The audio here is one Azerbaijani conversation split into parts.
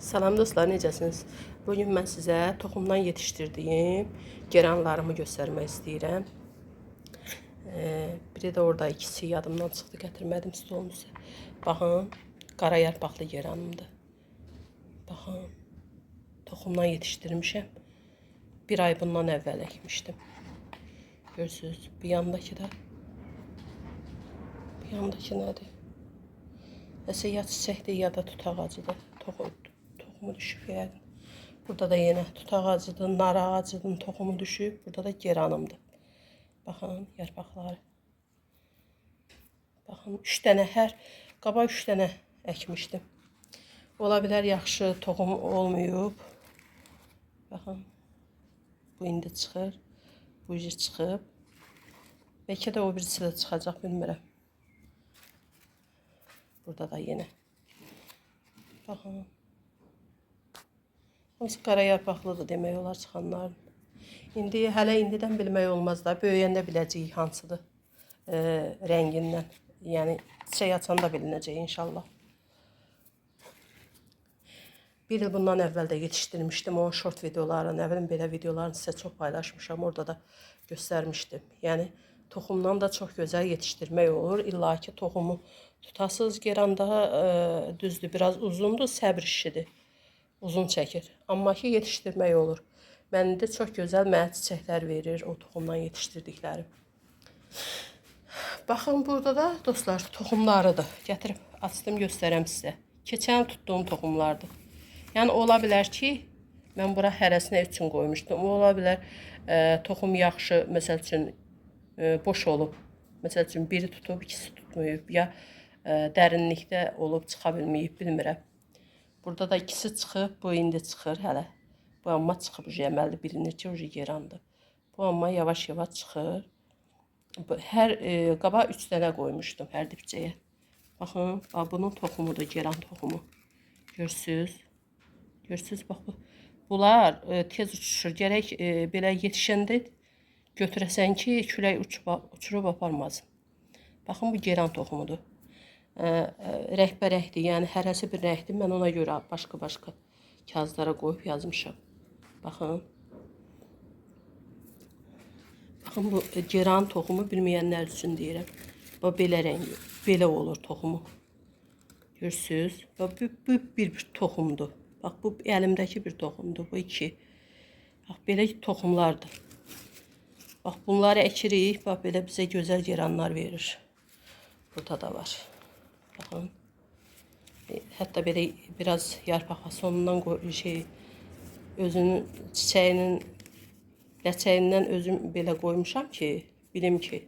Salam dostlar, necəsiniz? Bugün mən sizə toxumdan yetişdirdiyim geranlarımı göstərmək istəyirəm. Biri də orada, ikisi yadımdan çıxdı, gətirmədim stolun üstə. Baxın, qara yarpaqlı geranımdır. Baxın, toxumdan yetişdirmişəm. Bir ay bundan əvvəl əkmişdim. Görürsünüz, bir yandakı da, bir yandakı nədir? Nəsə ya çiçəkdir, ya da tut ağacıdır. Toxumu düşüb yəqin. Burada da yenə tut ağacıdır, nar ağacıdır, toxumu düşüb. Burada da geranımdır. Baxın, yarpaqları. Baxın, 3 dənə hər qaba 3 dənə əkmişdim. Ola bilər yaxşı toxum olmayıb. Baxın, bu indi çıxır. Bu icə çıxıb. Bəlkə də o birisi də çıxacaq, bilmirəm. Burada da yenə. Baxın. Hamısı qara yarpaqlıdır demək olar çıxanların. İndi hələ indidən bilmək olmaz da, böyüyəndə biləcəyik hansıdır rəngindən. Yəni çiçək açanda bilinəcək inşallah. Bir il bundan əvvəl də yetişdirmişdim o short videoları, nə bilim belə videolarını sizə çox paylaşmışam, orada da göstərmişdim. Yəni toxumdan da çox gözəl yetişdirmək olur. İlla ki toxumu tutasınız geranda, düzdür, biraz uzundur, səbr işidir. Uzun çəkir. Amma ki yetişdirmək olur. Mən indi çox gözəl mənə çiçəklər verir o toxumdan yetişdirdiklərim. Baxın, burada da dostlar toxumlarıdır. Gətirib açdım, göstərəm sizə. Keçən tutduğum toxumlardır. Yəni ola bilər ki, mən bura hərəsinə üçün qoymuşdum. Ola bilər toxum yaxşı, məsəl üçün boş olub. Məsəl üçün biri tutub, ikisi tutmayıb ya dərinlikdə olub çıxa bilməyib, bilmirəm. Burada da ikisi çıxıb, bu indi çıxır hələ. Bu amma çıxıb, əməlli bilinir ki, ucu gerandır. Bu amma yavaş-yavaş çıxır. Bu, hər qaba 3 dənə qoymuşdum hər dipçəyə. Baxın, bax, bunun toxumudur, geran toxumu. Görürsüz? Görürsüz, bax bu. Bunlar tez uçuşur. Gərək belə yetişəndə götürəsən ki, külək uçurub aparmasın. Baxın, bu geran toxumudur. Rəngbərəngdir, yəni hərəsi bir rəngdir. Mən ona görə başqa-başqa kağızlara qoyub yazmışam. Baxın. Baxın, bu geran toxumu bilməyənlər üçün deyirəm. Bax, belə rəng, belə olur toxumu. Görürsüz? Bax, bu bir toxumdur. Bax, bu əlimdəki bir toxumdur. Bu iki. Bax, belə toxumlardır. Bax, bunları əkirik. Bax, belə bizə gözəl geranlar verir. Burada da var. Baxın. Hətta belə biraz yarpaq sonundan şey, özünün çiçəyinin ləçəyindən özüm belə qoymuşam ki, bilim ki,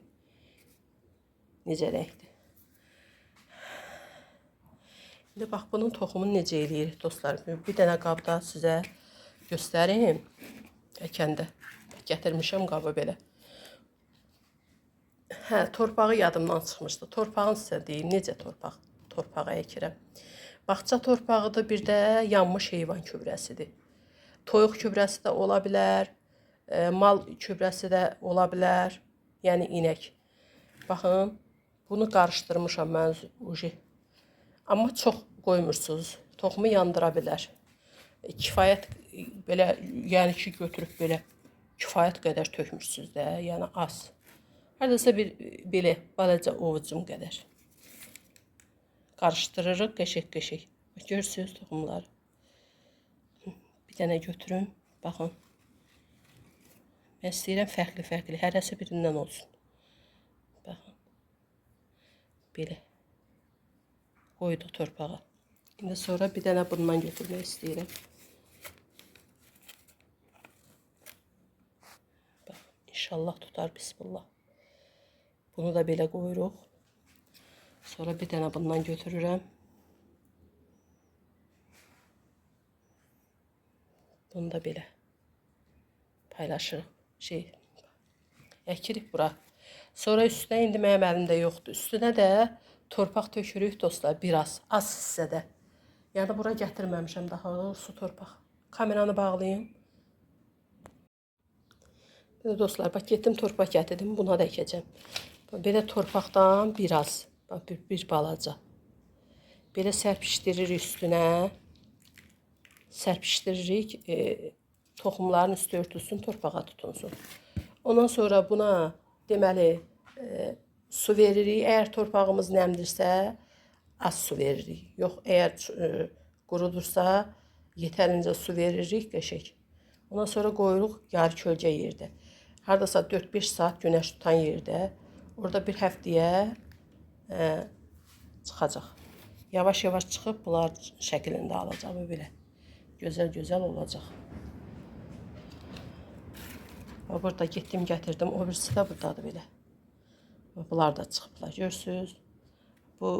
necə rəngdir. İndi bax, bunun toxumunu necə eləyirik dostlar. Bir dənə qabda sizə göstərim. Əkəndə. Gətirmişəm qabı belə. Hə, torpağı yadımdan çıxmışdı. Torpağını sizə deyim, necə torpağa əkirəm. Bağça torpağıdır, bir də yanmış heyvan gübrəsidir. Toyuq gübrəsi də ola bilər, mal gübrəsi də ola bilər, yəni inək. Baxın, bunu qarışdırmışam mən uji. Amma çox qoymursunuz, toxumu yandıra bilər. Kifayət belə, yəni ki, götürüb belə kifayət qədər tökmürsünüz də, yəni az. Hardasa bir belə balaca ovucum qədər. Qarışdırırıq qəşəng-qəşəng. Görürsünüz toxumları. Bir dənə götürün, baxın. Mən istəyirəm fərqli-fərqli, hərəsi birindən olsun. Baxın. Belə. Qoyduq torpağa. İndi sonra bir dənə bundan götürmək istəyirəm. Bax, inşallah tutar, bismillah. Bunu da belə qoyuruq. Sonra bir dənə bundan götürürəm. Bunu da belə paylaşırıq. Əkirik bura. Sonra üstünə, indi mənim əlimdə yoxdur. Üstünə də torpaq tökürük dostlar, biraz, az hissədə. Yəni bura gətirməmişəm daha doğrusu torpaq. Kameranı bağlayım. Belə dostlar, bax getdim torpaq gətirdim, buna da əkəcəm. Belə torpaqdan biraz, bax bir balaca. Belə sərpişdiririk üstünə. Sərpişdiririk. Toxumların üstü örtülsün, torpağa tutunsun. Ondan sonra buna deməli su veririk. Əgər torpağımız nəmdirsə, az su veririk. Yox, əgər qurudursa, yetərincə su veririk qəşəng. Ondan sonra qoyuruq yarı kölgə yerdə. Hardasa 4-5 saat günəş tutan yerdə. Orada bir həftəyə çıxacaq. Yavaş-yavaş çıxıb bunlar şəklində alacaq bu belə. Gözəl-gözəl olacaq. Və burada getdim, gətirdim. O birisi də buradadır belə. Və bunlar da çıxıblar. Görürsüz? Bu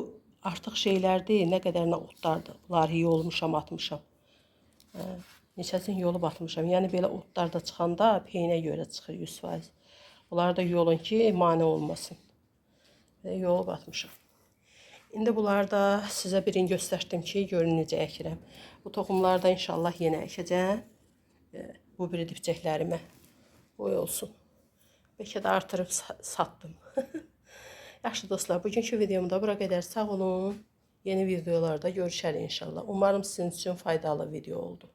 artıq şeylərdir, nə qədər nə otlardır. Bunları yolmuşam, atmışam. Neçəsini yolub atmışam. Yəni belə otlar da çıxanda peyinə görə çıxır 100%. Bunları da yolun ki, mane olmasın. Və yolub atmışam. İndi bunları da sizə birini göstərdim ki, görün necə əkirəm. Bu toxumları da inşallah yenə əkəcəm. Bu biri dibçəklərimə boy olsun. Bəlkə də artırıb satdım. Yaxşı dostlar, bugünkü videomda bura qədər. Sağ olun. Yeni videolarda görüşərik inşallah. Umarım sizin üçün faydalı video oldu.